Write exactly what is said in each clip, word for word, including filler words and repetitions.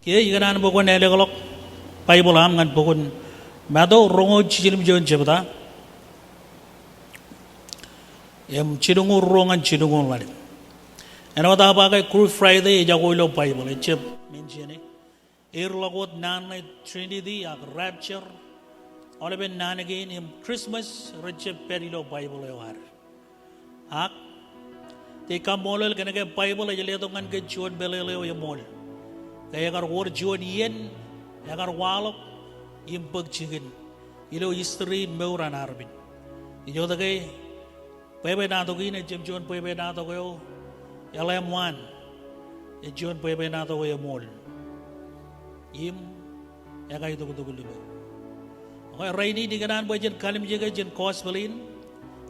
Kiiō ikōṇaan bwe kwōn ālōkḷọk Baibōḷ aṃ ñan bok in Matu roñoul jiljilimjuon jebta im jilñuul ruo ñan jilñuul ḷalem. Āinwōt aō ba ke Good Friday ejako ilo Baibōḷ, ejjab mention e. Ear ḷọk wōt naan ṇe Trinity ak rapture, aolepen naan kein im Christmas rejjab pād ilo Baibōḷ eo ad. Ak ij kaṃṃoolol kōnke Baibōḷ ej letok ñan kōj juon meḷeḷe eo eṃool ke ekar wōr juon iien, ekar waḷọk im bōk jikin ilo history in mour an armej. Ijoko ke bwebwenato kein ejjab juon bwebwenato eo eḷap waan, ej juon bwebwenato eo eṃool im ekaitok tok lōṃōj. Ak rainin ikōṇaan bwe jen kalimjeke jān gospel in,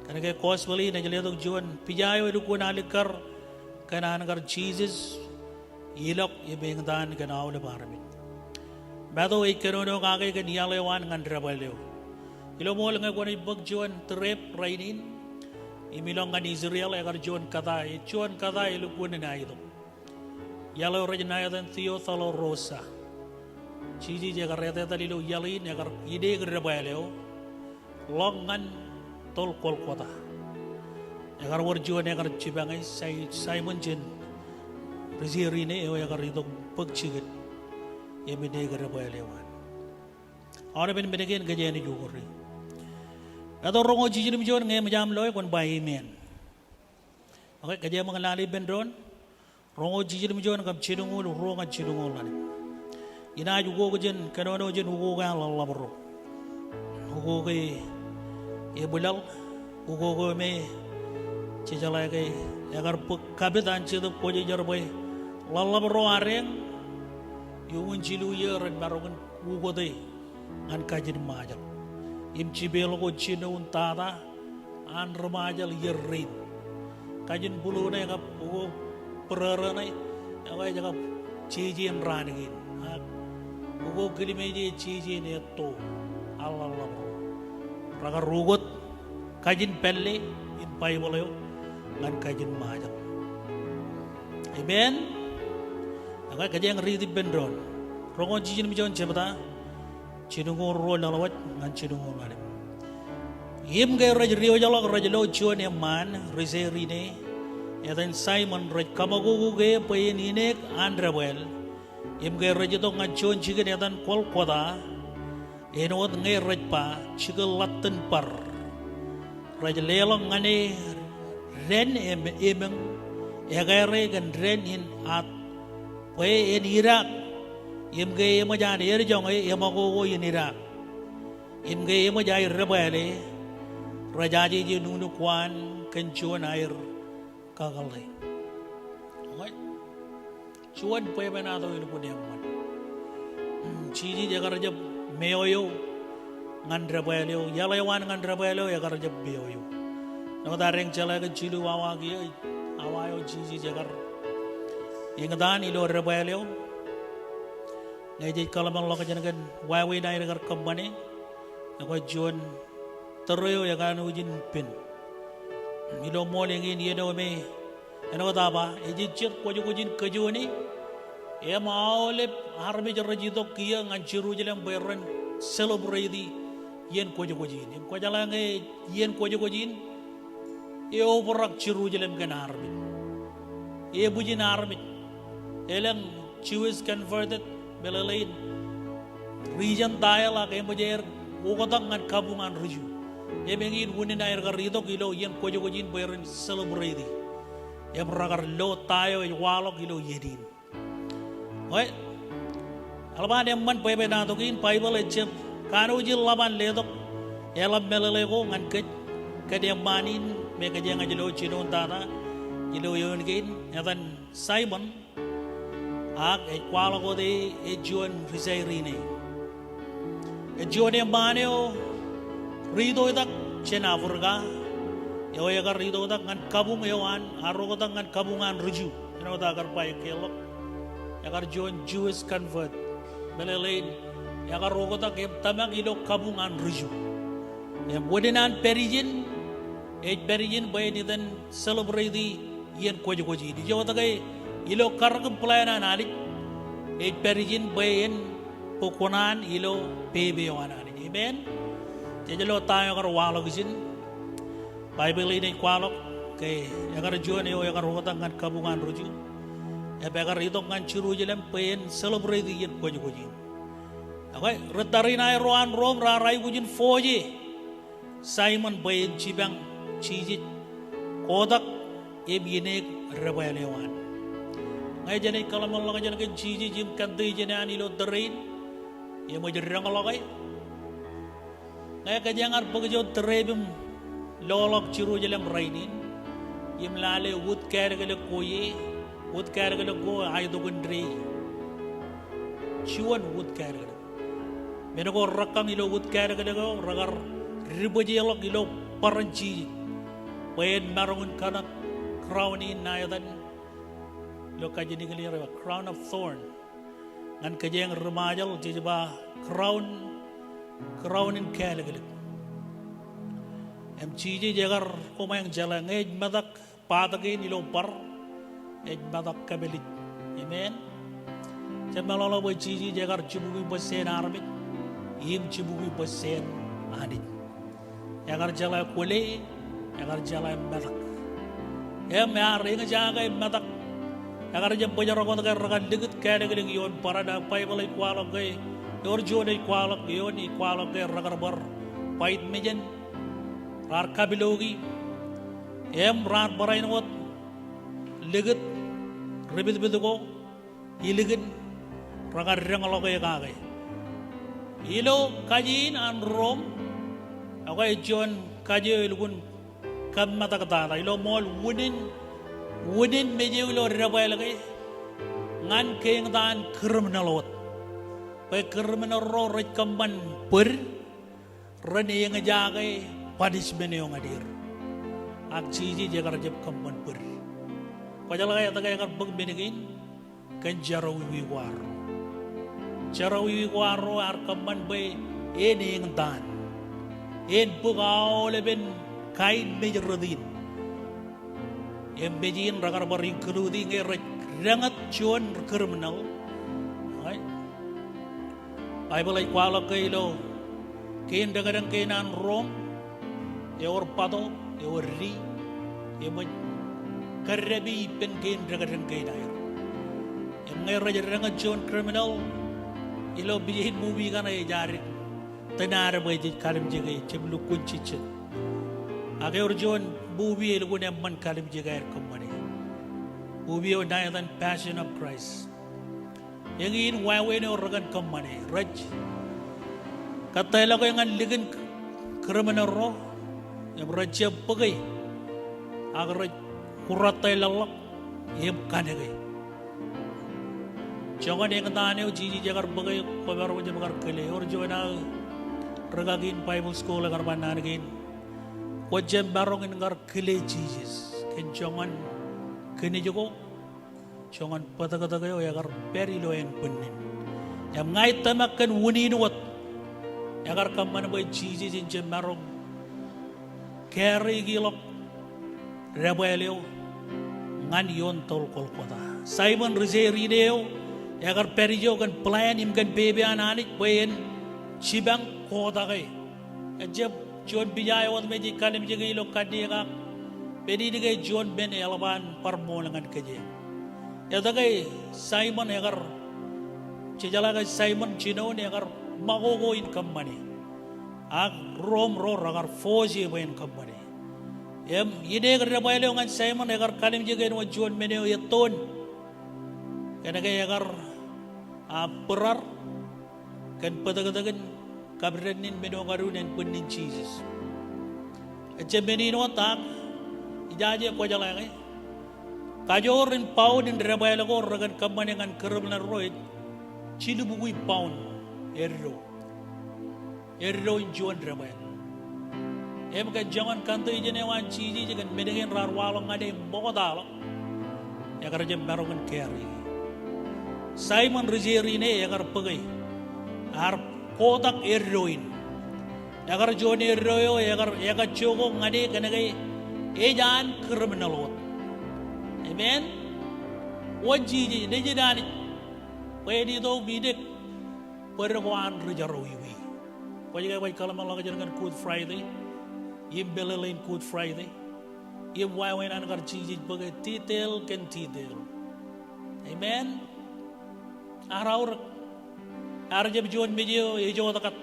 kōnke gospel in ej letok juon pija eo elukkuun alikkar kōn an kar Jisōs ilọk im eñtaan kōn aolep armej. Matu ej kōnono kake kōn iaḷ eo an ñan debwāāl eo. Ilo ṃool ñe kwōnaaj bōk juon trip rainin im ilọk ñan Israel, ekar juon kōta, ej juon kōta elukkuun aetok. Iaḷ eo rej ṇa etan Theo Dolorosa. Jisōs ekar etetal ilo iaḷ in, ekar ineek debwāāl eo ḷọk ñan toḷ Golgotha. Ekar wōr juon ekar jipañe, Sai-, Simon jān ri Sairini eo ekar itok bōk jikin im ineek debwāāl eo an. Aolepen men kein kōjeañ ej ukōri. Matu roñoul jiljilimjuon, ñe eṃōj aṃ loe kwōn ba amen. Okay, kōjeañ ṃōk lale ippān doon. Roñoul jiljilimjuon kab jilñuul ruo ñan jilñuul ḷalem. Inaaj ukok jān, kōnono jān ukok eo an ḷōḷḷap ro. Ukok eo ebwilaḷ, ukok eo me jejeḷā ke ekar bōk kapit an Jetōb Kwōjarjar bwe ḷōḷḷap ro adeañ iuṃwin jilu iiō ren maroñ in ukote ñan kajin Ṃajeḷ im jipeḷọk wōt jinoin tata an ri Ṃajeḷ iien rein. Kajin Bulu ṇe kab ukok Būrōrō ṇe, ekwe ej kab jeje in raan kein. Ak ukok Kilimeje ej jeje in etto an ḷōḷḷap ro. Rekar ukot kajin pālle in Baibōḷ eo ñan kajin Ṃajeḷ. Amen. Ekwe kōjeañ riit ippān doon. Roñoul jiljilimjuon jebta, jilñuul ruo ḷọk ñan jilñuul ḷalem. Im ke rej diwōjḷọk rej lo juon eṃṃaan ri Sairini etan Simon, rej kaṃakoko ke bwe en ineek an debwāāl. Im ke rej itok ñan juon jikin etan Golgotha, āinwōt ñe rej ba, jikin ḷatōn bar. Rej leḷọk ñan e dān im, emōñ ekāre kōn dān in at bwe en idaak. Im ke eṃōj an edjoñe, eṃakoko in idaak. Im ke eṃōj aer debwāāle, rejajeje nuknuk ko an kōn juon aer kakōḷḷe. Okay? Juon bwebwenato elukkuun eṃṃan. Jisōs ekar jab meo eo ñan debwāāl eo, iaḷ eo an ñan debwāāl eo ekar jab meo eo. Āinwōt adeañ jeḷā ke jilu awa kiiō, awa eo Jisōs ekar eñtaan ilo debwāāl eo. Ñe jej kōḷmānḷọkjeṇ kōn wāween aer kar kōṃṃane, ekwe juon tōre eo ekanooj in pen. Ilo ṃool eñin iien eo me āinwōt aō ba, ejejjet kwōjkwōj in kōjoone, im aolep armej rej itok kiiō ñan Jerusalem bwe ren celebrate iien kwōjkwōj in. Im kwōjeḷā ñe iien kwōjkwōj in, eobrak Jerusalem kōn armej. Ebwijin armej. Elōñ Jewish converted, meḷeḷein ri Gentile ak eṃōj aer oktak ñan kabuñ an ri Ju. Im eñin unin aer kar itok ilo iien kwōjkwōj in bwe ren celebrate. Im rekar lo ta eo ej waḷọk ilo iien in. Ekwe, eḷap an eṃṃan bwebwenato kein, Baibōḷ ejjab kanooj in ḷap an letok eḷap meḷeḷe ko ñan kōj kōn eṃṃaan in me kōjeañ ej lo jinoin tata ilo eoon kein, etan Simon, ak ej kwaḷọk wōt e ej juon ri Sairini. Ej juon eṃṃaan eo ri itoitak jān Africa, eo ekar itoitak ñan kabuñ eo an, ar oktak ñan kabuñ an ri Ju. Āinwōt aō kar ba ekkeḷọk, ekar juon Jewish convert. Meḷeḷein, ekar oktak im tōmak ilo kabuñ an ri Ju. Im wūnin an pād ijin, ej pād ijin bwe en itan celebrate iien kwōjkwōj in. Ijo etke? Ilo karōk im plan an Anij, ej pād ijin bwe en bōk kuṇaan ilo pepe eo an Anij. Amen. Jej lo ta eo ekar waḷọk ijin. Baibōḷ in ej kwaḷọk ke ekar juon eo ekar oktak ñan kabuñ an ri Ju. Im ekar itok ñan Jerusalem bwe en celebrate iien kwōjkwōj in. Okay, ri tariṇae ro an Rom raar aikuj in force Simon bwe en jipañ Jisōs kotak im ineek debwāāl eo an. Ñe jenaaj kōḷmānḷọkjeṇ kōn Jisōs im kōntō jān an ilo tōre in im ej deñḷọke. Ñe kōjeañ ar bōk ijo trip im loḷọk Jerusalem rainin im lale wūt kālōklōk ko ie, wūt kālōklōk ko aetok indeeo. Juon wūt kālōklōk. Men ko rekkañ ilo wūt kālōklōk eo rekar dibōjḷọk ilo bar in Jisōs bwe en maroñ in kōṇak crown in ṇa etan ilo kajin Ingleej rej ba crown of thorn. Ñan kōjeañ ri Ṃajeḷ jej ba crown, crown in kālōklōk. Im Jisōs ekar koṃeañ jeḷā ñe ej metak batak in ilo bar, ej metak kapelij. Amen. Jab meḷọkḷọk bwe Jisōs ekar jibukwi bōsāān armej im jibukwi bōsāān Anij. Ekar jeḷā kwōle, ekar jeḷā metak. Im ear eñjake metak. Ekar jab bōjrak wōt ke rekar likūt kālōklōk ioon barāinwōt ak Baibōḷ ej kwaḷọk ke, ewōr juon ej kwaḷọk, ioon ej kwaḷọk ke rekar bar bait mejān, raar kapilọki, im raar barāinwōt likūt ri pitpit ko, ilikin rekar deñḷọke kake. Ilo kaje in an Rom, ekwe ej juon kaje eo elukkuun kōmmetak tata. Ilo ṃool wūnin, wūnin mej eo ilo debwāāl ke ñan keeñtaan criminal wōt. Bwe criminal ro rej kōṃṃan bōd, ren eñjake punishment eo ñan er. Ak Jisōs ekar jab kōṃṃan bōd. Kwōjeḷā ke etke ekar bōk men kein? Kōn jerọwiwi ko arro. Jerọwiwi ko arro ear kōṃṃan bwe en eñtaan. En bōk aolepen kain mej rot in. Im mej in rekar bar include ñe rej deñōt juon criminal. Right? Baibōḷ ej kwaḷọk ke ilo kein dekdek kein an Rom, ewōr bato, ewōr di, im ej kōddepe ippān kein dekdek kein aer. Im ñe rej deñōt juon criminal, ilo mejān movie kaṇe ej adik tōn ad bwe jej kalimjeke, jab lukkuun jejjet. Ak ewōr juon movie elukkuun eṃṃan kalimjek aer kōṃṃane. Movie eo ṇa etan Passion of Christ. Eñin wāween eo rekōn kōṃṃane, rej kōttālọke ñan likin criminal ro, im rej jab bōke, ak rej kurōttōlḷọk, im kanōke. Joñan eñtaan eo Jisōs ekar bōke, kwōmaroñ jab kar kile, ewōr juon aō rūkaki in Bible school ekar ba naan kein, kwō jab maroñ in kar kile Jisōs kōn joñan kinij ko, joñan bōtōktōk eo ekar pād ilo ānbwinnin. Im ña ij tōmak kōn wūnin wōt, ekar kōṃṃan bwe Jisōs en jab maroñ carry-ḷọk debwāāl eo ñan ioon toḷ Golgotha. Simon ri Sirene eo, ekar pād ijo kōn plan im kōn pepe an Anij bwe en jipañ kotake. Ej jab juon pija eo wōt me jej kalimjeke ilo kanniōk ak pād in ke juon men eḷap an bar ṃool ñan kōj. Etke Simon ekar, jejeḷā ke Simon jinoin ekar makoko in kōṃṃane. Ak Rom ro rekar force e bwe en kōṃṃane. Im ineek debwāāl eo ñan Simon ekar kalimjeke āinwōt juon men eo ettoon. Kōnke ekar, a, būrar kōn bōtōktōkin kabdien in men eo ñan ānbwinnin Jisōs. Ejjab men in wōt ak ijaje kwōjeḷā ke kajoor in pound in debwāāl ko rekōn kōṃṃane ñan criminal ro ej jilubukwi pound eddo. Eddo in juon debwāāl. Im kōn joñan kōntōjān eo an Jisōs kōn men kein raar waḷọk ñan e ṃoktaḷọk, ekar jab maroñ in carry. Simon ri Sirene ekar bōke, ear kotak eddo in. Ekar juon eddo eo, ekar, ekar jokwe ñan e kōnke ej an criminal wōt. Amen. Wōn Jisōs, nejid Anij, bwe en itok im idik bwe rej ko an ri jerọwiwi. Kwōj ke kwōj kōḷmānḷọkjeṇ kōn Good Friday im meḷeḷein Good Friday im wāween an kar Jisōs bōke detail kōn detail. Amen. Ear aorōk. Ear jab juon mej eo ej wōt kat.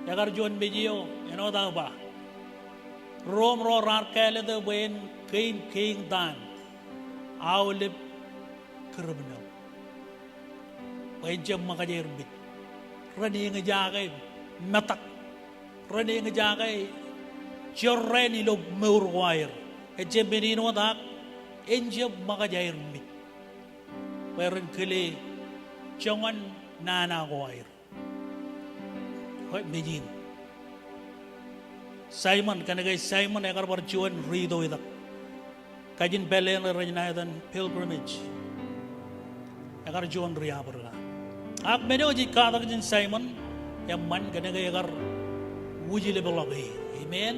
Ekar juon mej eo āinwōt aō ba, Rom ro raar kāālōt eō bwe en kein keeñtaan, aolep criminal. Bwe en jab ṃōkaj aer mej. Ren eñjake metak. Ren eñjake jorrāān ilo mour ko aer. Ejjab men in wōt ak en jab ṃōkaj aer mej. Bwe ren kile joñan nana ko aer. Bwe mej in. Simon, kōnke Simon ekar bar juon ri itoitak. Kajin pālle ṇe rej ṇa etan pilgrimage. Ekar juon ri Africa. Ak men eo ej katak jān Simon, eṃṃan kōnke ekar wūjlepḷọk e. Amen.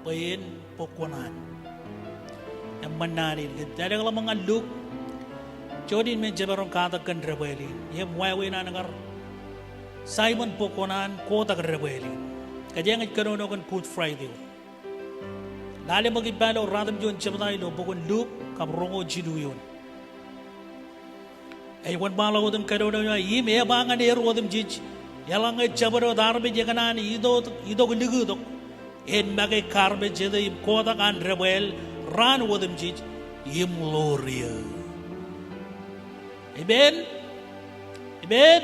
Bwe en bōk kuṇaan. Eṃṃan naan in. Kōj lale kōḷmānḷọkjeṇ ñan Luk. Juon in men jemaroñ katak kōn debwāāl in. Im wāween an kar Simon bōk kuṇaan kotak debwāāl in. Kōjeañ ej kōnono kōn Good Friday. Lale ṃōk ippa ilo ruatimjuon jebta ilo bok in Luk, kab roñoul jilu eoon. Ej wōnṃaanḷọk wōt im kōnono eo, im ej ba ñan er otemjej, eḷaññe jabdewōt armej ekōṇaan itok, itok likūtok, en make kaarmejjete im kotak an debwāāl raan otemjej im ḷoor eō. Amen. Amen.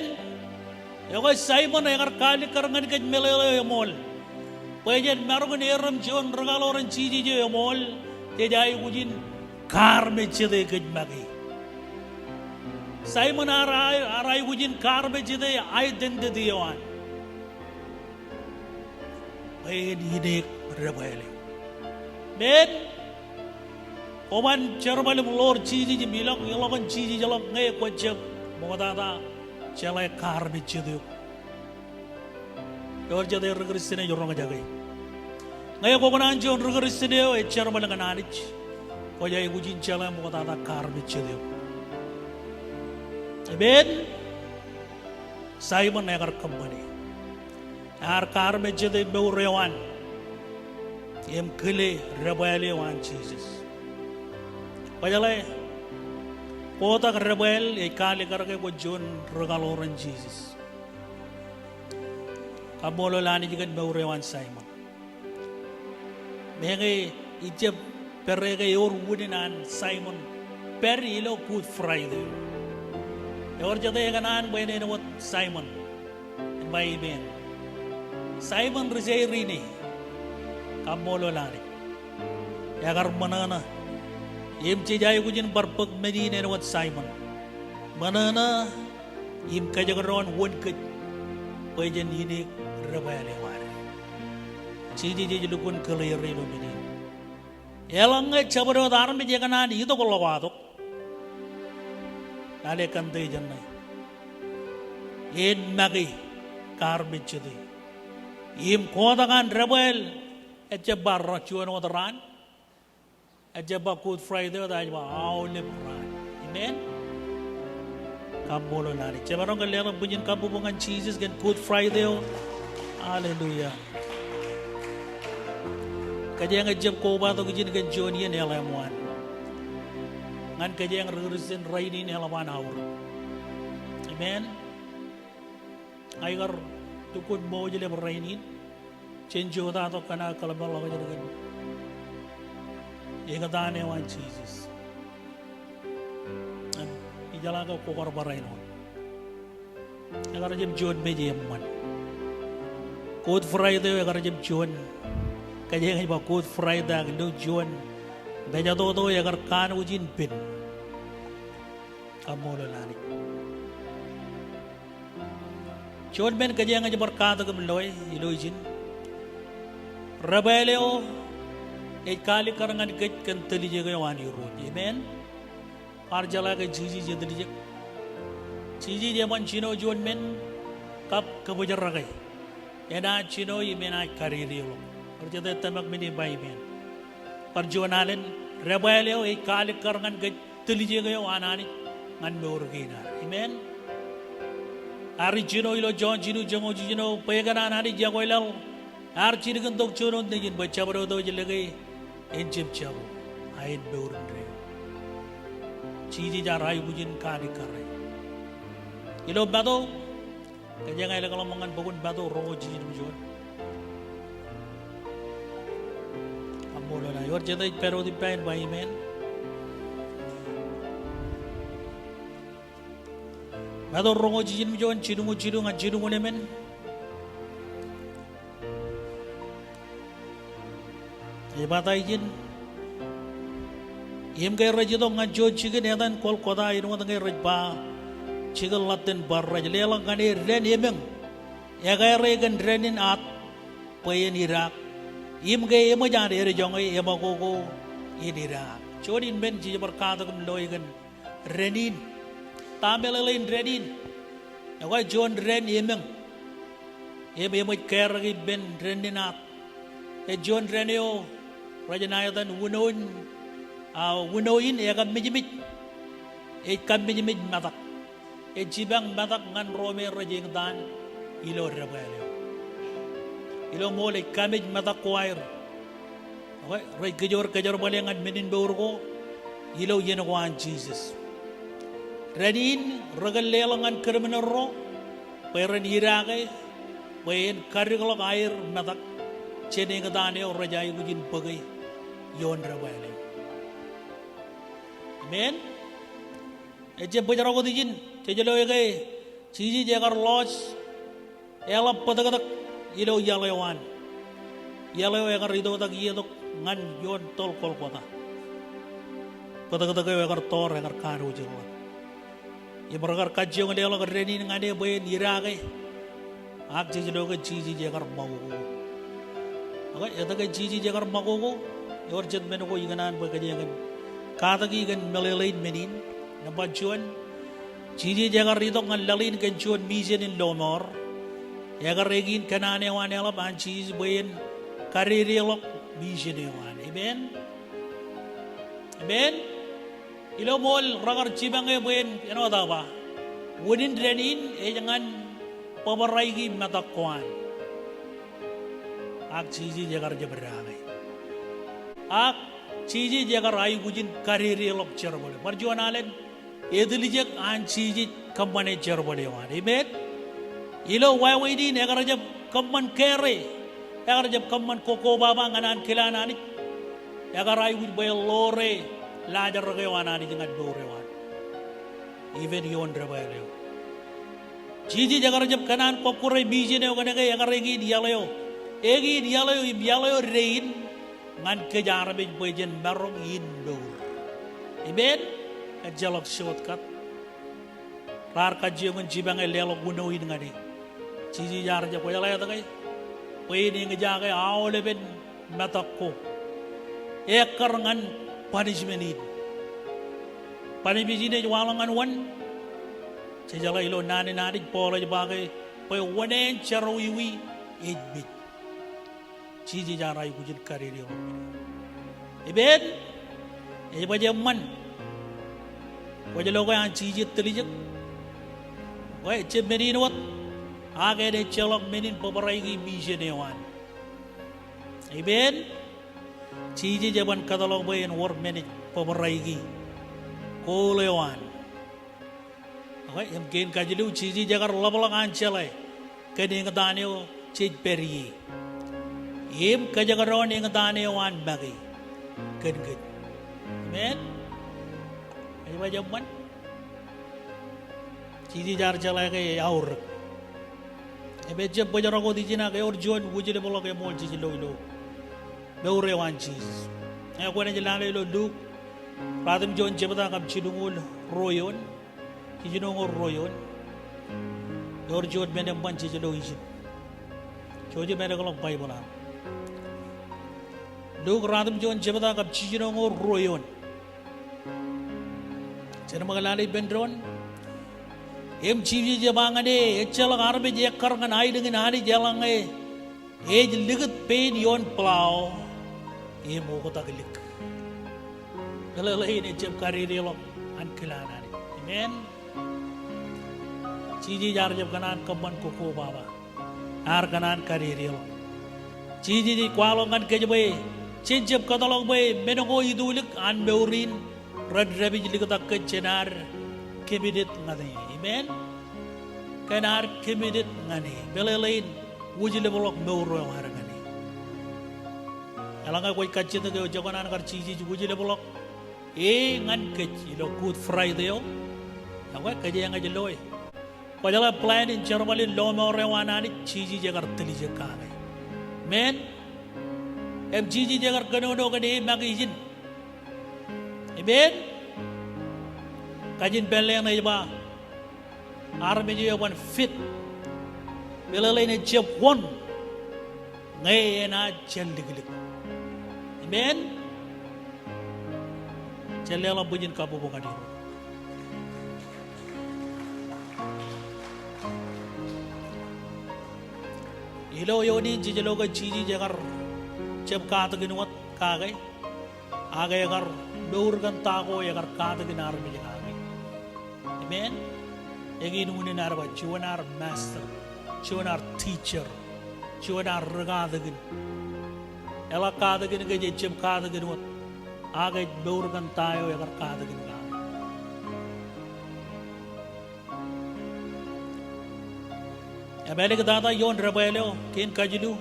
Ekwe Simon ekar kaalikkar ñan kōj meḷeḷe eo eṃool. Bwe jen maroñ in erom juon ri kaḷoran Jisōs eo eṃool, jej aikuj in kaarmejjete kōj make. Simon ear, ear aikuj in kaarmejjete identity eo an. Bwe en ineek debwāāl eo. Amen. Kwōban jerbal im ḷoor Jisōs im ilọk, ilọk in Jisōs ḷọk ñe kwōjab ṃoktata jeḷā kaarmejjet eok. Ewōr jete ri Kristian ej roñjake. Ñe kwō kōṇaan juon ri Kristian eo ej jerbal ñan Anij, kwōj aikuj in jeḷā ṃoktata kaarmejjet eok. Amen. Simon ekar kōṃṃane. Ear kaarmejjete mour eo an im kile debwāāl eo an Jisōs. Kwōjeḷā, kotak debwāāl ej kaalikkar ke kwōj juon ri kaḷoran Jisōs. Kaṃṃoolol Anij kōn mour eo an Simon. Meñe ijab pere ke ewōr unin an Simon pād ilo Good Friday. Ewōr jete ekōṇaan bwe en āinwōt Simon. En ba amen. Simon ri Sairini. Kaṃṃoolol Anij. Ekar ṃōṇōṇō. Im jej aikuj in bar bōk men in āinwōt Simon. Ṃōṇōṇō im kajekdọọn wōn kōj bwe jen ineek debwāāl eo ad. Jisōs ej lukkuun kile er ilo men in. Eḷaññe jabdewōt armej ekōṇaan itok ḷọk atok, lale kōn te jān ṇe, en make kaarmejjete im kotak an debwāāl. Ejjab ba juon wōt raan. Ejjab ba Good Friday eo, ej ba aolep raan. Amen. Kaṃṃoolol Anij. Jemaroñ ke letok bwijin kabbokbok ñan Jisōs kōn Good Friday eo. Hallelujah. Kōjeañ ejjab kobatok ijin kōn juon iien eḷap eo an. Ñan kōjeañ ri Kristian rainin eḷap an aorōk. Amen. Ña ikar lukkuun ṃooj lep rainin. Jen jota tok kōn aō kōḷmānḷọkjeṇ kōn eñtaan eo an Jisōs. Im ijeḷā ke kwō kar barāinwōt. Ekar jab juon mej eṃṃan. Good Friday eo ekar jab juon. Kōjeañ ej ba Good Friday ak ilo juon mejatoto ekar kanooj in pen. Kaṃṃoolol Anij. Juon men kōjeañ ej bar katak im loe ilo ijin. Debwāāl eo ej kaalikkar ñan kōj kōn tiljek eo an Irooj. Amen. Bar jeḷā ke Jisōs etiljek. Jisōs eban jino juon men kab kōbōjrak e. enaaj jino im enaaj kadedeḷọk. Ewōr jete tōmak men eo ba amen? Bar juon alen, debwāāl eo ej kaalikkar ñan kōj tiljek eo an Anij ñan mour kein ad. Amen. Ear jino ilo Jon jilu joñoul jiljino bwe kōn an Anij iọkwe laḷ ear jilkintok juon wōt Nejin bwe jabdewōt eo ej lōke en jab jako, a en mour indeeo. Jisōs ear aikuj in kaalikkare. Ilo Matu, kōjeañ elōkḷọk ṃōk ñan bok in Matu roñoul jiljino juon. Kaṃṃoolol, ewōr jete ej pād wōt ippa in ba amen? Matu roñoul jiljino juon, jilñuul jilu ñan jilñuul emān. Ej ba ta ijin? Im ke rej itok ñan juon jikin etan Golgotha āinwōt ñe rej ba jikin ḷatten bar rej leḷọk ñan e dān emōñ, ekāre kōn dān in at bwe en idaak. Im ke eṃōj an edjoñe, eṃakoko en idaak. Juon in men jej bar katak im loe kōn dān in. Ta meḷeḷein dān in? Ekwe juon dān emōñ. Im eṃōj karōk ippān dān in at. Ej juon dān eo rej naaj etan uno in, a, uno in ekaṃōjṃōj. Ej kaṃōjṃōj metak. Ej jipañ metak ñan ro me rej eñtaan ilo debwāāl eo. Ilo ṃool ej kamej metak ko aer. Ekwe, rej kijoor kōjerbale ñan men in mour ko ilo iien ko an Jisōs. Dān in rekōn leḷọk ñan kōdōmnarro bwe ren idaake bwe en kadikḷọk aer metak jān eñtaan eo rej aikuj in bōke ioon debwāāl eo. Amen. Ejjab bōjrak wōt ijin, jej loe ke Jisōs ekar lọọj eḷap bōtōktōk ilo iaḷ eo an. Iaḷ eo ekar itoitak ietok ñan ioon toḷ Golgotha. Bōtōktōk eo ekar toor, ekar kanooj ḷọk. Im rekar kajjioñ leḷọk dān in ñan e bwe en idaake. Ak jej loe ke Jisōs ekar ṃakoko. Ekwe, etke Jisōs ekar ṃakoko? Ewōr jet men ko ikōṇaan bwe kōjeañ katakin meḷeḷein men in. Nōṃba juon, Jisōs ekar itok ñan laḷ in kōn juon mission in lọmọọr. Ekar ekiin kōṇaan eo an eḷap an Jisōs bwe en kadedeḷọk mission eo an. Amen. Amen. Ilo ṃool rekar jipañ e bwe en, āinwōt aō ba, unin dān in ej ñan bōbraiki metak ko an. Ak Jisōs ekar jab idaake. Ak Jisōs ekar aikuj in kadedeḷọk jerbal eo. Bar juon alen, etiljek an Jisōs kōṃṃane jerbal eo an. Amen. Ilo wāween in ekar jab kōṃṃan kōrā, ekar jab kōṃṃan kōkkobaba ñan an kilaan Anij. Ekar aikuj bwe en ḷoore laajrak eo an Anij ñan mour eo an. Ippān ioon debwāāl eo. Jisōs ekar jab kōṇaan kọkkure mission eo kōnke ekar ekiin iaḷ eo. Ekiin iaḷ eo im iaḷ eo dein ñan kōj armej bwe jen maroñ in mour. Amen. Ejjeḷọk shortcut. Raar kajjioñ in jipañ e leḷọk uno in ñan e. Jisōs ear jab, kwōjeḷā etke? Bwe en eñjake aolepen metak ko ekkar ñan punishment in. Punishment in ej waḷọk ñan wōn? Jejeḷā ilo naan in Anij, Paul ej ba ke bwe wōṇāān jerọwiwi ej mej. Jisōs ear aikuj in kadedeḷọk. Amen. Ej baj eṃṃan. Kwōj lo ke an Jisōs tiljek? Ekwe, ejjab men in wōt. Ak en ejjeḷọk men in bōbraiki mission eo an. Amen. Jisōs eban kōtḷọk bwe en wōr men ej bōbraiki goal eo an. Ekwe, im kein kajilu, Jisōs ekar ḷapḷọk an jeḷā kōn eñtaan eo jej pād ie. Im kōjekdọọn eñtaan eo an make kōn kōj. Amen. Ej baj eṃṃan. Jisōs ear jeḷā ke ej aorōk. Im ejjab bōjrak wōt ijin ak ewōr juon wūjlepḷọk eṃool jej lo ilo mour eo an Jisōs. Ekwōn jej lale ilo Luk, ratimjuon jebta kab jilñuul ruo eoon. Jiljino ñoul ruo eoon. Ewōr juon men eṃṃan jej lo ijin. Jouj im elōkḷọk Baibōḷ aṃ. Luk ratimjuon jebta kab jiljino ñoul ruo eoon. Jen ṃōk lale ippān doon. Im Jisōs ej ba ñan e, ejjeḷọk armej ekkar ñan aelōñ in Anij eḷaññe Ej likūt pein ioon plao im oktak lik. Meḷeḷein ejjab kadedeḷọk ankilaan Anij. Amen. Jisōs ear jab kōṇaan kōṃṃan kōkobaba. Ear kōṇaan kadedeḷọk. Jisōs ej kwaḷọk ñan kōj bwe jen jab kōtḷọk bwe men ko itulik an mour in ren dāpij liktak kōj jān ad committed ñan e. Amen. Kōn ad committed ñan e. Meḷeḷein wūjlepḷọk mour eo ad ñan e. Eḷaññe kwōj kajjitōk eo jekōṇaan kar Jisōs wūjlepḷọk e ñan kōj ilo Good Friday eo, ekwe kōj eñin loe. Kwōjeḷā plan in jerbal in lọmọọr eo an Anij, Jisōs ekar tiljek kake. Amen. Im Jisōs ekar kōnono kōn e make ijin. Amen. Kajin pālle eṇ ej ba, armej eo eban fit. Meḷeḷein ejjab wōn ñe enaaj jān liklik. Amen. Jen leḷọk bwijin kabbokbok ñan Irooj. Ilo eoon in jej lo ke Jisōs ekar jab katakin wōt kake, ak ekar mour kōn ta ko ekar katakin armej kake. Amen. Eñin unin ad ba, juon ad master, juon ad teacher, juon ad ri katakin. Eḷak katakin ke ejjab katakin wōt, ak ej mour kōn ta eo ekar katakin kake. Im āliktata ioon debwāāl eo, kein kajilu,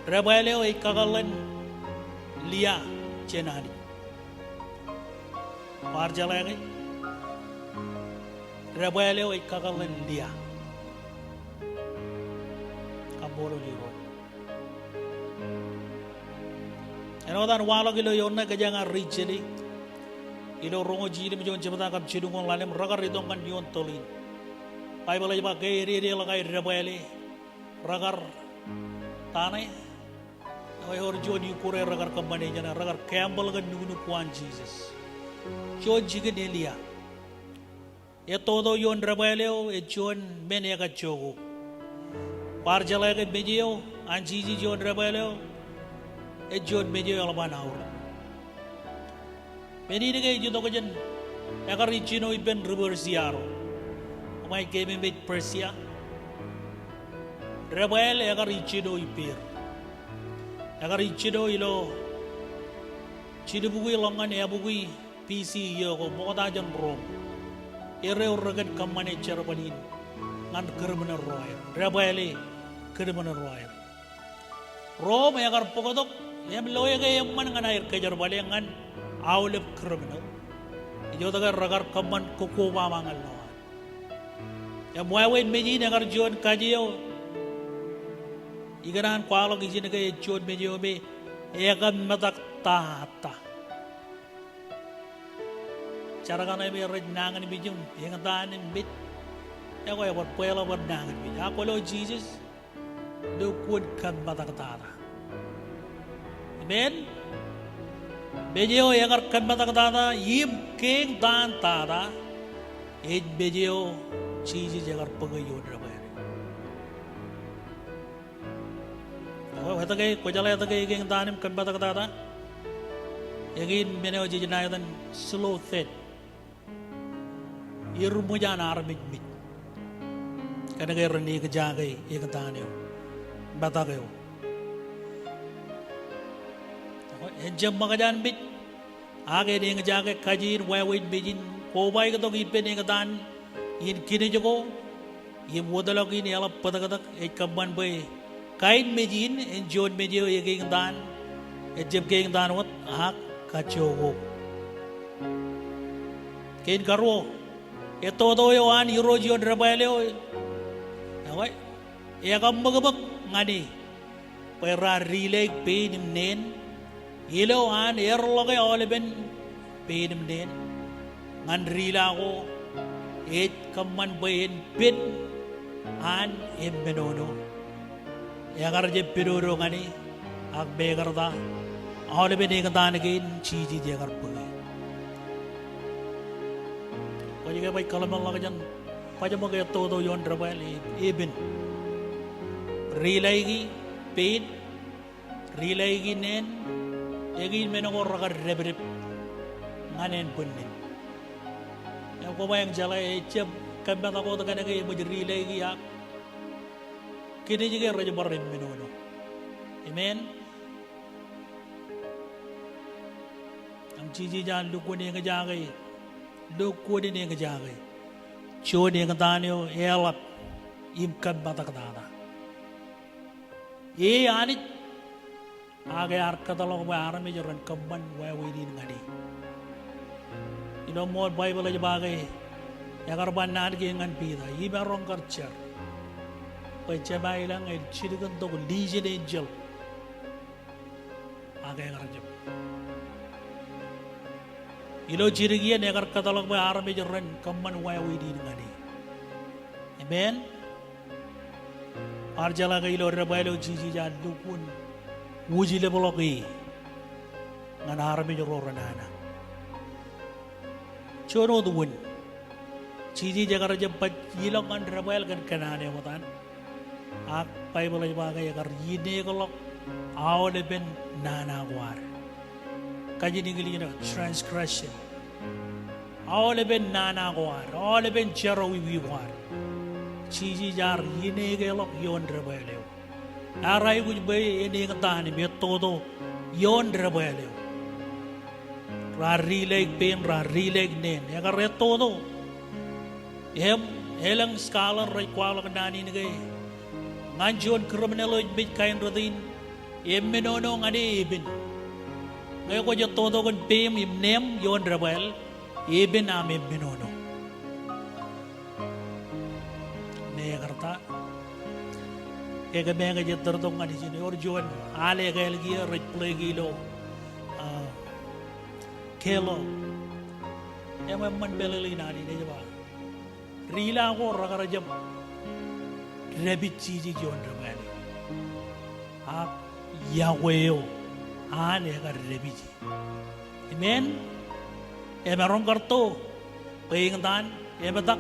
debwāāl eo ej kakōḷḷe in lia jān Anij. Kwaar jeḷā ke? Debwāāl eo ej kakōḷḷe in lia. Kaṃṃoolol Irooj. Āinwōt an waḷọk ilo eoon ṇe, kōjeañ ar ri jele ilo Roñoul jiljilimjuon jebta kab jiljilimjuon ḷalem, rekar itok ñan ioon tōl in. Baibōḷ ej ba ke ededeḷọk aer debwāāl e, rekar ta ṇe? Ewōr juon ikkure rekar kōṃṃane jeṇe, rekar gamble kōn nuknuk ko an Jisōs. Juon jikin elia. Ettoto ioon debwāāl eo ej juon men ekajjook. Kwaar jeḷā ke mej eo an Jisōs ioon debwāāl eo ej juon mej eo eḷap an aorōk. Men in ke ej itok jān, ekar ijjino ippān ri Persia ro. Eṃṃan ke ememej Persia? Debwāāl ekar ijjino ippāer. Ekar ijjino ilo jilbukwi ḷọk ñan ebukwi B C iiō ko, ṃokta jān Rom. Erreo rekōn kōṃṃane jerbal in ñan criminal ro aer. Debwāāl e criminal ro aer. Rom ekar bōktok im loe ke eṃṃan ñan aer kōjerbale ñan aolep criminal. Ej jab ke rekar kōṃṃan kōkobaba ñan lowaan. Im wāween mej in ekar juon kaje eo ikōṇaan kwaḷọk ijin ke ej juon mej eo me ekōmetak tata. Jar kaṇe me rej nañinmej im eñtaan im mej, ekwe ebar bweḷap bar nañinmej. Ak kwōlo Jisōs ilo kuwōn kōmetak tata. Amen. Mej eo ekar kōmetak tata im kein taan tata ej mej eo Jisōs ekar bōke ioon debwāāl e. Eo, etke, kwōjeḷā etke ekein taan im kōmetak tata? Eñin men eo jej ṇa etan slow death. Eṃōj an armej mej kōn ke ren eñjake eñtaan eo, metak eo. Eo, en jab ṃōkaj an mej, ak en eñjake kaje in wāween mej in kobaiktok ippān eñtaan in kinejko im wōtlọk in eḷap bōtōktōk. Ej kōṃṃan bwe kain mej in en juon mej eo ekein taan, ejjab kein taan wōt, ak kajjookok. Kein karuo, ettoto eo an Irooj ioon debwāāl eo, eo ekaṃṃōkṃōk ñan e bwe raar dilaik pein im neen, ilo an erḷọke aolepen pein im neen. Ñan dila ko ej kōṃṃan bwe en pen an emmenono. Ekar jab penono ñan e, ak mekarta aolepen eñtaan kein Jisōs ekar bōke. Kwōj ke baj kōḷmānḷọkjeṇ bajjek ettoto ioon debwāāl e, epen. Dilaiki, pein, rilaiki neen, eñin men ko rekar dāpdep ñan ānbwinnin. Im koṃeañ jeḷā ejjab kōmmetak wōt kōn ke eṃōj rilaiki ak kinejke rej bar emmenono. Amen. Im Jisōs ear lukkuun eñjake, lukkuun eñjake juon eñtaan eo eḷap im kōmmetak tata. E Anij, ak ear kōtḷọk bwe armej ren kōṃṃan wāween in ñan e. Ilo ṃool Baibōḷ ej ba ke ekar ba naan kein ñan Piter, imaroñ kar jar bwe Jema ilañ ej jilkintok lijin enjeḷ ak ekar jab. Ilo jidik iien ekar kōtḷọk bwe armej ren kōṃṃan wāween in ñan e. Amen. Bar jeḷā ke ilo debwāāl eo Jisōs ear lukkuun wūjlepḷọk e ñan armej ro renana. Juon wōt wūn. Jisōs ekar jab baj ilọk ñan debwāāl kōn kōṇaan eo etan. Ak Baibōḷ ej ba ke ekar inekḷọk aolepen nana ko ad. Kajin Iñlij ej ba transgression. Aolepen nana ko ad, aolepen jerọwiwi ko ad, Jisōs ear inekelọk ioon debwāāl eo. Ear aikuj bwe en eñtaan im ettoto ioon debwāāl eo. Raar rilaik pein, raar rilaik neen, ekar ettoto. Im elōñ scholar rej kwaḷọk naan in ke ñan juon criminal eo ej mej kain rot in, emmenono ñan e epen. Ñe kwōj ettoto kōn peim im neeṃ ioon debwāāl, epen aṃ emmenono. Mekarta, ke kōmeañ ej ettōrtok ñan ijin, ewōr juon al ekāāl kiiō rej play kiiō ilo, ah, Kelo. Im eṃṃan meḷeḷe in al in ej ba, rila ko rekar jab dāpij Jisōs ioon debwāāl eo. Ak iọkwe eo an ekar dāpij e. Amen. Emaroñ kar to bwe eñtaan, emetak.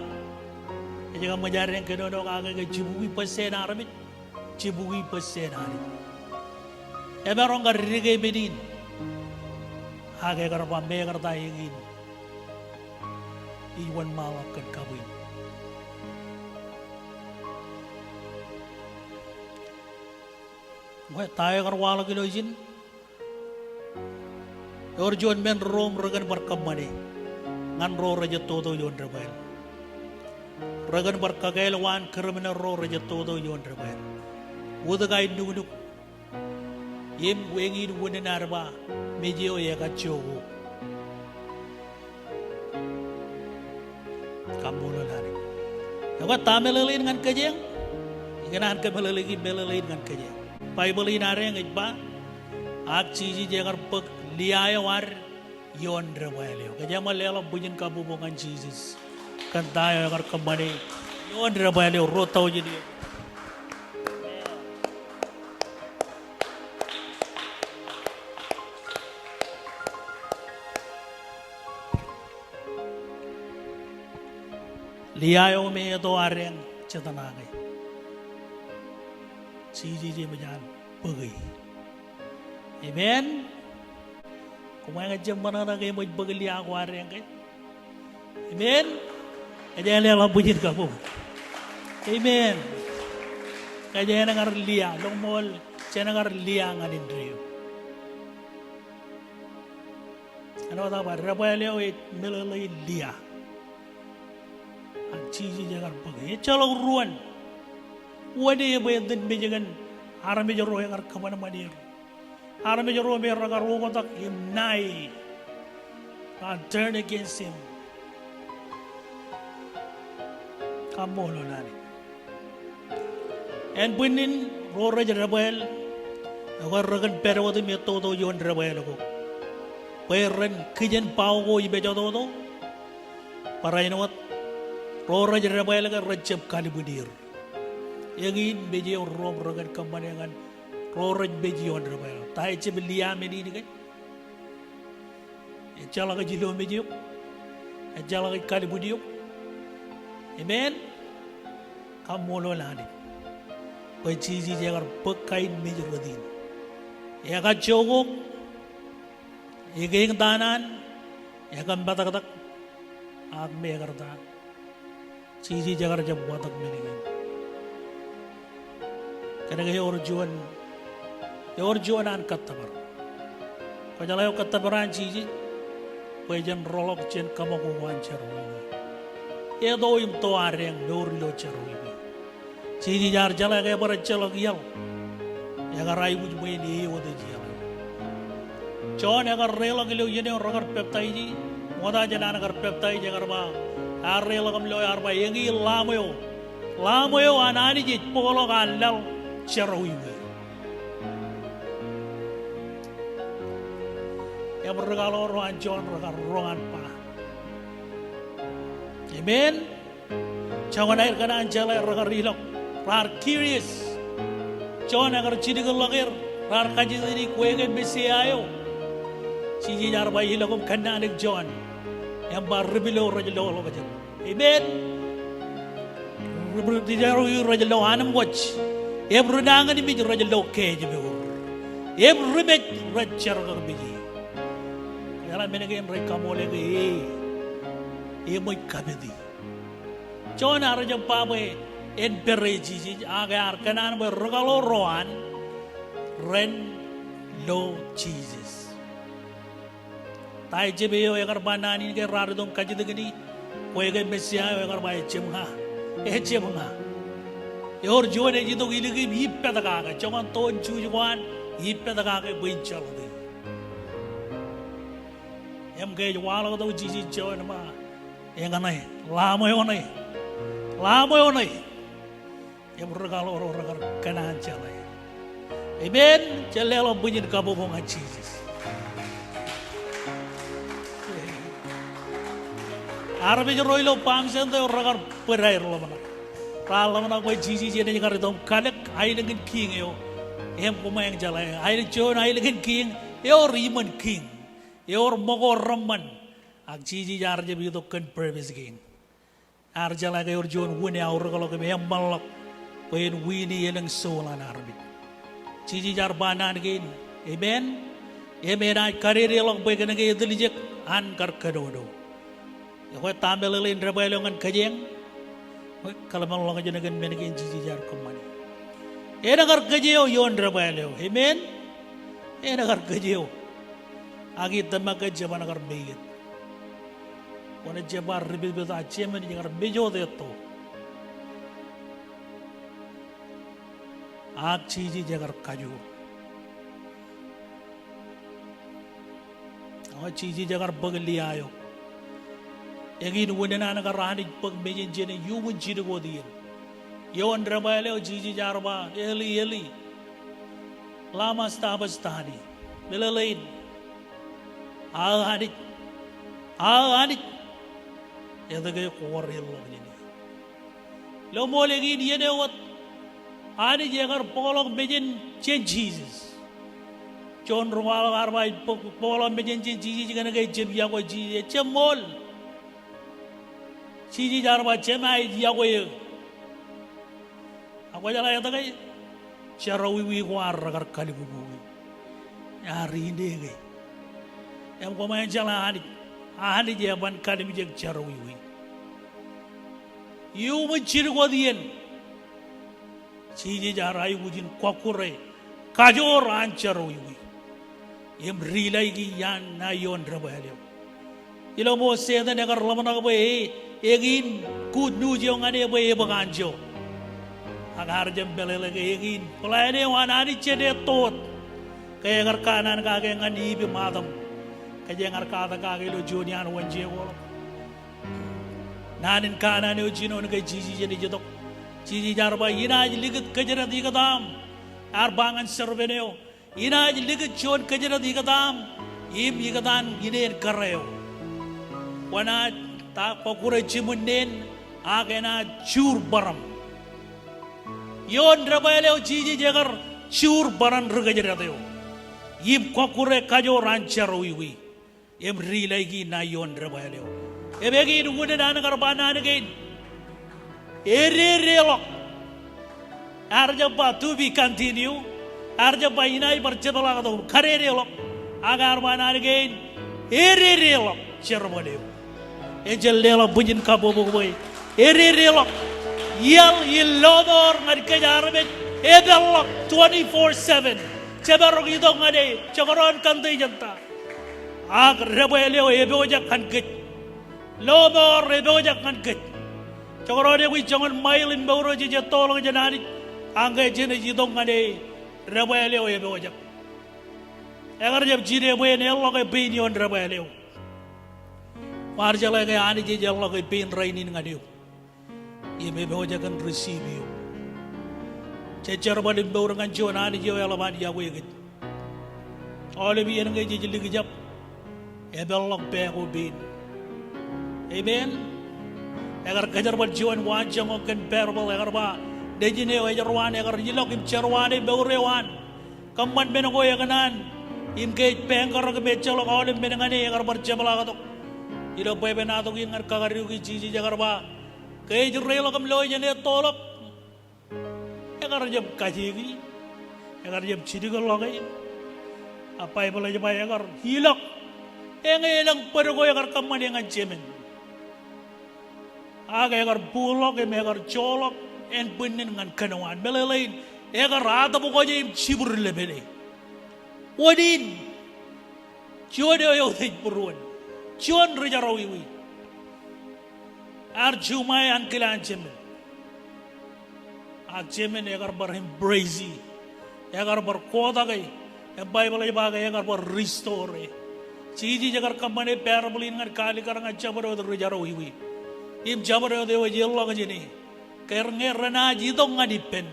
Ej kōṃṃan ad kōnono kake ke jibukwi bōjjāān armej, jibukwi bōjjāān Anij. Emaroñ kar dike men in. Ak ekar ba mekarta eñin ij wōnṃaanḷọk kōn kabuñ. Ñe ta eo ekar waḷọk ilo ijin? Ewōr juon men ro im rekōn bar kōṃṃane ñan ro rej ettoto ioon debwāāl. Rekōn bar kakāāl waan criminal ro rej ettoto ioon debwāāl. Wūtōk aer nuknuk. Im eñin wūnin ad ba, mej eo ekajjio ko. Kaṃṃoolol Anij. Ekwe ta meḷeḷein ñan kōjeañ? Ikōṇaan kōmeḷeḷeiki meḷeḷein ñan kōjeañ. Baibōḷ in adeañ ej ba, ak Jisōs ekar bōk lia eo ad ioon debwāāl eo. Kōjeañ ṃōk leḷọk bwijin kabbokbok ñan Jisōs kōn ta eo ekar kōṃṃane ioon debwāāl eo ruo taujin iiō. Lia eo me eto adeañ jet ṇae ke, Jisōs eṃōj an bōke. Amen. Koṃeañ ejjab ṃōṇōṇō ke eṃōj bōk lia ko adeañ ke? Amen. Kōjeañ leḷọk bwijin kabbokbok. Amen. Kōjeañ kar lia, lọmọọl, jeañ kar lia ñan indeeo. Āinwōt aō ba debwāāl eo ej meḷeḷein lia. Ak Jisōs ekar bōke. Ejjeḷọk ruōn. Uwōn e bwe en iten mej kōn armej ro ekar kōṃanṃan er. Armej ro me rekar oktak im ṇae. Raar turn against him. Kaṃṃoolol Anij. Ānbwinnin ro rej debwāāl, ekwe rekōn pād wōt im ettoto ioon debwāāl ko. Bwe ren kijen bao ko im ejetoto, barāinwōt ro rej debwāāl ke rejjab kalbwin er. Eñin mej eo ro rekōn kōṃṃane ñan ro rej mej ioon debwāāl. Ta ejjab lia men in ke? Ejjeḷọk ej ilo mej eok. Ejjeḷọk ej kalbwin eok. Amen. Kaṃṃoolol Anij. bwe Jisōs ekar bōk kain mej rot in. Ekajjookok, ekeñtaan an, ekōmmatōktōk, ak mekarta. Jisōs ekar jab watōk men kein. Kōnke ewōr juon, ewōr juon an kōttōpar. Kwōjeḷā eo kōttōpar an Jisōs? Bwe jen rōḷọk jān kaṃakoko an jerọwiwi. Eto im to ad eñ mour ilo jerọwiwi. Jisōs ear jeḷā ke ebar ejjeḷọk iaḷ, ekar aikuj bwe en eote jeḷā. Jon ekar reḷọk ilo iien eo rekar peptaij e, ṃokta jān an kar peptaij, ekar ba, ear reḷọk im lo ear ba, eñin Lamb eo, Lamb eo an Anij ej bōkḷọk an laḷ jerọwiwi. Im ri kaḷoor ro an Jon rekar roñ an ba. Amen. Joñan aer kōṇaan jeḷā rekar ilọk, raar curious. Jon ekar jilkinḷọk er, raar kajjitōk, kwe ke Messiah eo? Jisōs ear ba, ilọk im kōnnaanōk Jon. Im ba ri pilo rej loḷọk jān. Amen. Ri, ri jerọwiwi rej lo anemkwōj. Im ri nañinmej rej lo keejmour. Im ri mej rej jerkakpeje. Eḷap men kein rej kaṃool ke e, eṃōj kapiti. Jon ear jab ba bwe en pere Jisōs, ak ear kōṇaan bwe ri kaḷoor ro an ren lo Jisōs. Ta ejjab eo ekar ba naan in ke raar itok im kajjitōk ñan e? Kwe ke Messiah eo? Ekar ba ejjab ña. Ejjab ña. Ewōr juon ej itok ilikū im ippād kake. Joñan toon juj ko an, ippād kake bwe in jeḷọk e. Im ke ej waḷọk tok Jisōs Jon im ba, eñṇe, Lamb eo ṇe. Lamb eo ṇe. Im ri kaḷoor ro rekar kōṇaan jeḷā. Amen. Jen leḷọk bwijin kabbokbok ñan Jisōs. Armej ro ilo Palm Sunday eo rekar bōd aer ḷōmṇak. Raar ḷōmṇak bwe Jisōs enaaj kar itok im kalōk aelōñ in kiiñ eo. Im koṃeañ jeḷā, aelōñ, juon aelōñ in kiiñ, ewōr iṃōn kiiñ. Ewōr ṃōko reṃṃan. Ak Jisōs ear jab itok kōn purpose kein. Ear jeḷā ke ewōr juon wūn eaorōkḷọk im eṃṃanḷọk bwe en wiini elōñ soul an armej. Jisōs ear ba naan kein. Amen. Im enaaj kadedeḷọk bwe kōnke etiljek an kar kōnono. Ekwe ta meḷeḷein debwāāl eo ñan kōjeañ? Kōḷmānḷọkjeṇ kōn men kein Jisōs ear kōṃṃane. En kar kōj eo ioon debwāāl eo. Amen. En kar kōj eo. Ak itōmak ke jeban kar make it. Kwōnaaj jab ba ri pitpit, a jemān ej kar mej wōt etto. Ak Jisōs ekar kajoor. Ak Jisōs ekar bōk Lia eo. Eñin unin an kar Anij bōk mejān jān e iuṃwin jidik wōt iien. Ioon debwāāl eo Jisōs ear ba, Eli, Eli, lama sabachthani? Meḷeḷein, aō Anij, aō Anij, etke kwō reḷọk jān e? Ilo ṃool eñin iien eo wōt, Anij ekar bōkḷọk mejān jān Jisōs. Juon ri kwaḷọk ear ba ej bōk, bōkḷọk mejān jān Jisōs kōnke ejjab yokwe Jisōs. Ejjab ṃool. Jisōs ear ba, Jema ej yokwe eō. Ak kwōjeḷā etke? Jerọwiwi ko ad rekar kalkukuki. Ear ineke. Im koṃeañ jeḷā Anij, Anij eban kalimjek jerọwiwi. Iuṃwin jidik wōt iien, Jisōs ear aikuj in kọkkure kajoor an jerọwiwi im dilaiki iaan ṇae ioon debwāāl eo. Ilo ṃool Setan ekar ḷōmṇak bwe e, eñin good news eo ñan e bwe ebōk anjọ. Ak ear jab meḷeḷe ke eñin plan eo an Anij jān etto wōt. Ke ekar kanaan kake ñan Iv im Adam, kōjeañ ar katak kake ilo juon iaan Wōnjekoḷọk. Naan in kanaan eo jinoin ke Jisōs enaaj itok. Jisōs ear ba, inaaj likūt kōjdat ikōtaṃ. Ear ba ñan serpent eo, inaaj likūt juon kōjdat ikōtaṃ im ikōtaan ineen kōrā eo. Kwōnaaj ta kọkkure jiṃwin neen, ak enaaj juur bōran. Ioon debwāāl eo Jisōs ekar juur bōran ri kōjdat eo im kọkkure kajoor an jerọwiwi im dilaiki ṇae ioon debwāāl eo. Im eñin unin an kar ba naan kein, ededeḷọk. Ear jab ba to be continue. Ear jab ba inaaj bar jepḷaaktok im kadedeḷọk. Ak ear ba naan kein, ededeḷọk jerbal eo. Ejjeḷ leḷọk bwijin kabbokbok bwe ededeḷọk. Iaḷ in lọmọọr ñan kōj armej epeḷḷọk twenty-four seven. Jemaroñ itok ñan e, jekdọọn condition ta. Ak debwāāl eo epojak ñan kōj. Lọmọọr epojak ñan kōj. Jekdọọn ewi joñan ṃail im mour eo jej ettoḷọk jān Anij, ak ñe jenaaj itok ñan e, debwāāl eo epojak. Ekar jab jide bwe en eḷḷọk e pein ioon debwāāl eo. Bar jeḷā ke Anij ej eḷḷọk e pein rainin ñan eok. Im epojak in receive eok. Jej jerbal im mour ñan juon Anij eo eḷap an iọkwe kōj. Aolep iien ñe jej likjab, epeḷḷọk pā ko pein. Amen. Ekar kōjerbal juon waanjoñak kōn parable, ekar ba, nejin eo ejorwaan, ekar ilọk im jerwaan e mour eo an. Kōṃṃan men ko ekōṇaan, im ke ej bankrupt im ejjeḷọk aolep men ñan e, ekar bar jepḷaaktok. Ilo bwebwenato kein ñan kakadiwōj, Jisōs ekar ba, ke ej reiḷọk im lo ijin ettoḷọk, ekar jab kajeiki, ekar jab jidikḷọk e. A Baibōḷ ej ba ekar ilọk. Eñin elōñ bōd ko ekar kōṃṃane ñan jemān. Ak ekar buḷọk im ekar joḷọk ānbwinnin ñan kōnwaan. Meḷeḷein, ekar atōpkwōje im jibwid lepele. Wōn in? Juon eo eutiej būruon. Juon ri jerọwiwi. Ear juṃae ankilaan jemān. Ak jemān ekar bar embrace e. Ekar bar kotak e. Im Baibōḷ ej ba ke ekar bar restore e. Jisōs ekar kōṃṃane parable in ñan kaalikkar ñan jabdewōt ri jerọwiwi. Im jabdewōt eo ej ilọk jān e. Ke ñe renaaj itok ñan ippān,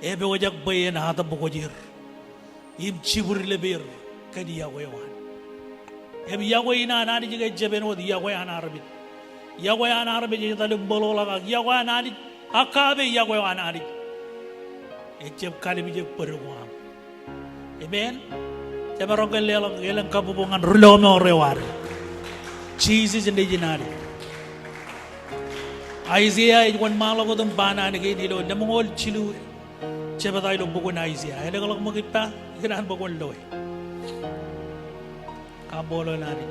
epojak bwe en atōpkwōj er im jibwid lepel er kōn iọkwe eo an. Im iọkwe in an Anij ke ejjab āinwōt iọkwe an armej. Iọkwe an armej ej etal im ṃōḷoḷọk, ak iọkwe an Anij, agape iọkwe eo an Anij, ejjab kallimjek bōd ko aṃ. Amen. Jemaroñ ke leḷọk elōñ kabbokbok ñan ri lọmọọr eo ad. Jisōs nejin Anij. Aiseia ej wōnṃaanḷọk wōt im ba naan kein ilo lemñoul jilu jebta ilo bok in Aiseia. Elōñḷọk ṃōk ippa, ikōṇaan bwe kwōn loe. Kaṃṃoolol Anij.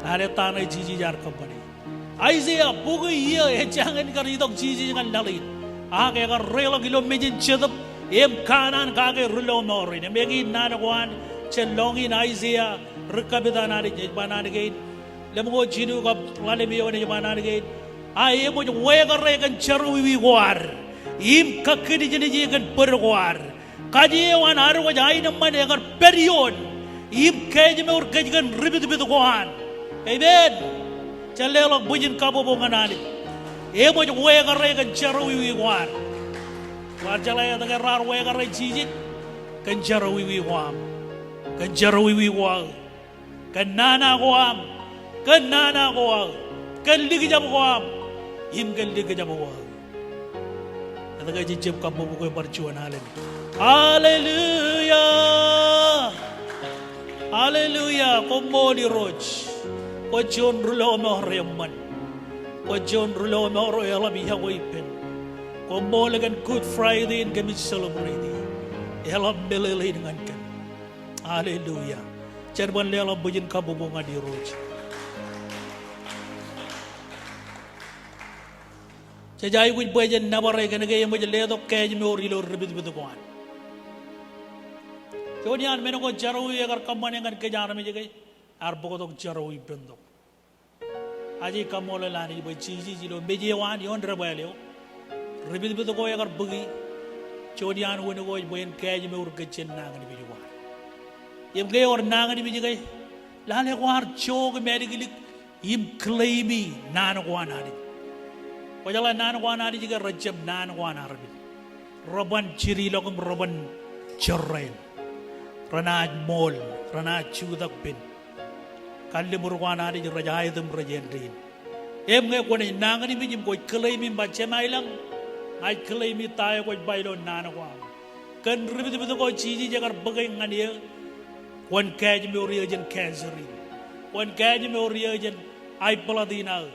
Ak etan eo Jisōs ear kōṃṃane. Aiseia bok iiō ejjañin kar itok Jisōs ñan laḷ in. Ak ekar reiḷọk ilo mejān Jetōb im kanaan kake ri lọmọọr in. Im eñin naan ko an jān lọñiin Aiseia, ri kapit an Anij, ej ba naan kein. Lemñoul jilu kab ḷalem eoon ej ba naan kein. A eṃōj wekere kōn jerọwiwi ko ad im kakkinejnej e kōn bōd ko ad. Kaje eo an ad wōj aenōṃṃan ekar pād ioon im kaejmour kōj kōn ripitpit ko an. Amen. Jen leḷọk bwijin kabbokbok ñan Anij. Eṃōj wekere kōn jerọwiwi ko ad. Bar jeḷā etke raar wekere Jisōs? Kōn jerọwiwi ko aṃ. Kōn jerọwiwi ko aō. Kōn nana ko aṃ, kōn nana ko aō, kōn likjab ko aṃ, im kōn likjab ko aō. Etke jej jab kabbokbok e bar juon alen? Hallelujah. Hallelujah. Koṃṃool Irooj. Kwōj juon ri lọmọọr eṃṃan. Kwōj juon ri lọmọọr eo eḷap iọkwe ippān. Koṃṃool kōn Good Friday in kōmij celebrate e. Eḷap meḷeḷein ñan kōm. Hallelujah. Jen ban leḷọk bwijin kabbokbok ñan Irooj. Jej aikuj bwe jen nōbar e kōnke eṃōj letok kaejmour ilo ripitpit ko an. Juon iaan men ko jerọwiwi ekar kōṃṃane ñan kōj armej ke ear bōktok jerọwiwi ippān tok. Ak jej kaṃṃoolol Anij bwe Jisōs ilo mej eo an ioon debwāāl eo, ripitpit ko ekar bōki, juon iaan wūn ko ej bwe en kaejmour kōj jān nañinmej ko ad. Im ke ewōr nañinmej ke, lale kwaar jook im āliklik im claim-i naan ko an Anij. Kwōjeḷā naan ko an Anij ke rejjab naan ko an armej. Reban jidilọk im reban jorrāān. Renaaj ṃool, renaaj jutak pen. Kalliṃur ko an Anij rej aet im rej āindein. Im ñe kwōnaaj nañinmej im kwōj claim im ba, Jema ilañ, ña ij claim-i ta eo kwōj ba ilo naan ko aṃ. Kōn ripitpit ko Jisōs ekar bōke ñan eō, kwōn kaejmour eō jān cancer in. Kwōn kaejmour eō jān high blood in aō.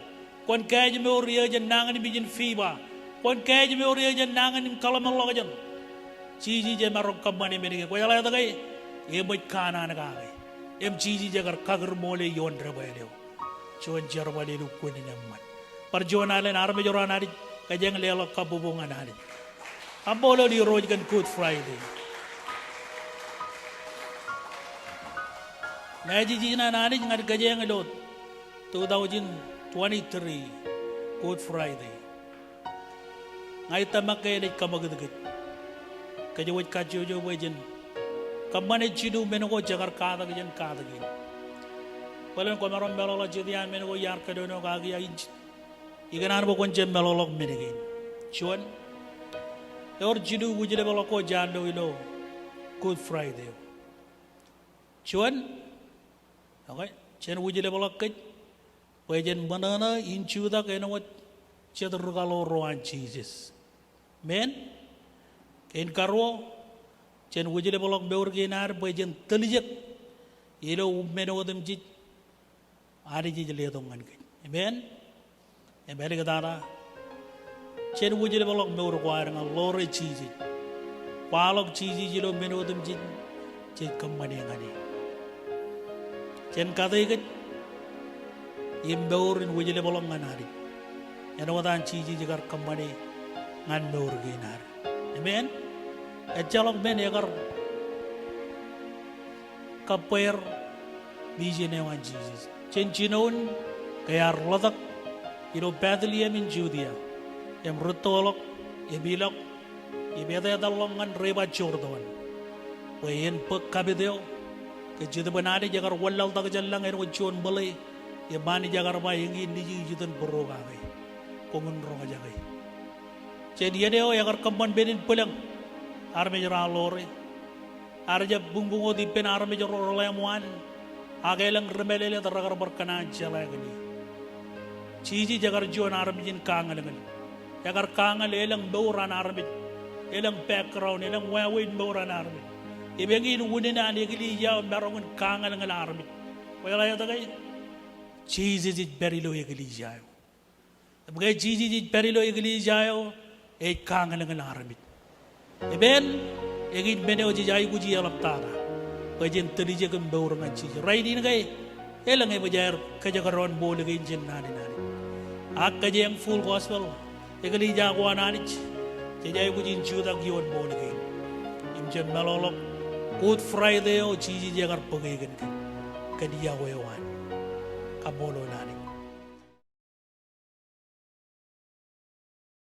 Kwōn kaejmour eō jān nañinmej in fiba. Kwōn kaājmour eō jān nañin im kaḷmenḷọkjeṇ. Jisōs emaroñ kōṃṃane men kein. Kwōjeḷā etke? Eṃōj kanaan kake. Im Jisōs ekar kakūrṃool eō ioon debwāāl eo. Juon jerbal elukkuun in eṃṃan. Bar juon alen armej ro an Anij, kōjeañ leḷọk kabbokbok ñan Anij. Kaṃṃoolol Irooj kōn Good Friday. Message in an Anij ñan kōjeañ ilo two thousand twenty-three Good Friday. Ña ij tōmak ke enaaj kaṃakūt kōj. Kōj wōj kajjojo bwe jen kōṃṃane jilu men ko jekar katak jān katak in. Bōlen kwōmaroñ meḷọkḷọk jet iaan men ko iar kōnono kaki, ak ij ikōṇaan bwe kwōn jab meḷọkḷọk men kein. Juon, ewōr jilu wūjlepḷọk ko jaar lo ilo Good Friday eo. Juon, okay, jen wūjlepḷọk kōj bwe jen ṃōṇōṇō in jutak āinwōt jet rūkaḷoor ro an Jisōs. Amen. Kein karuo, jen wūjlepḷọk mour kein ad bwe jen tiljek ilo men otemjej Anij ej letok ñan kōj. Amen. Im āliktata, jen wūjlepḷọk mour ko ad ñan ḷoore Jisōs. Kwaḷọk Jisōs ilo men otemjej jej kōṃṃane ñan e. Jen kate kōj im mour in wūjlepḷọk ñan Anij āinwōt an Jisōs ekar kōṃṃane ñan mour kein ad. Amen. Ejjeḷọk men ekar kōbbweer mission eo an Jisōs. Jān jinoin ke ear ḷotak ilo Bethlehem in Judia, im rūttoḷọk, im ilọk, im etetalḷọk ñan river Jordan, bwe en bōk kapit eo ke Jetōb in Anij ekar wanlaḷtak jān lañ āinwōt juon ṃōḷe, im Anij ekar ba, eñin nejū ij itōn būruo kake. Koṃwin roñjake. Jān iien eo ekar kōṃṃan men in bwilōñ. Armej raar ḷoore. Ear jab buñbuñ wōt ippān armej ro reḷeṃaan. Ak elōñ ri mālōtlōt rekar bar kōṇaan jeḷā kōn e. Jisōs ekar juon armej in kañōlñōl. Ekar kañōl elōñ mour an armej. Elōñ background, elōñ wāween mour an armej. Im eñin unin an eklejia eo maroñ in kañōlñōl armej. Kwōjeḷā etke? Jisōs ej pād ilo eklejia eo. Im ke Jisōs ej pād ilo eklejia eo, ej kañōlñōl armej. Amen. Eñin men eo jej aikuji eḷaptata bwe jen tiljek im mour ñan Jisōs. Rainin ke elōñ eṃōj aer kōjekdọọn ṃool kein jān naan in Anij. Ak kōjeañ Full Gospel, eklejia ko an Anij, jej aikuj in jutak ioon ṃool kein im jen meḷọkḷọk Good Friday eo Jisōs ekar bōke kōn kōj, kōn yokwe eo an. Kaṃṃoolol Anij.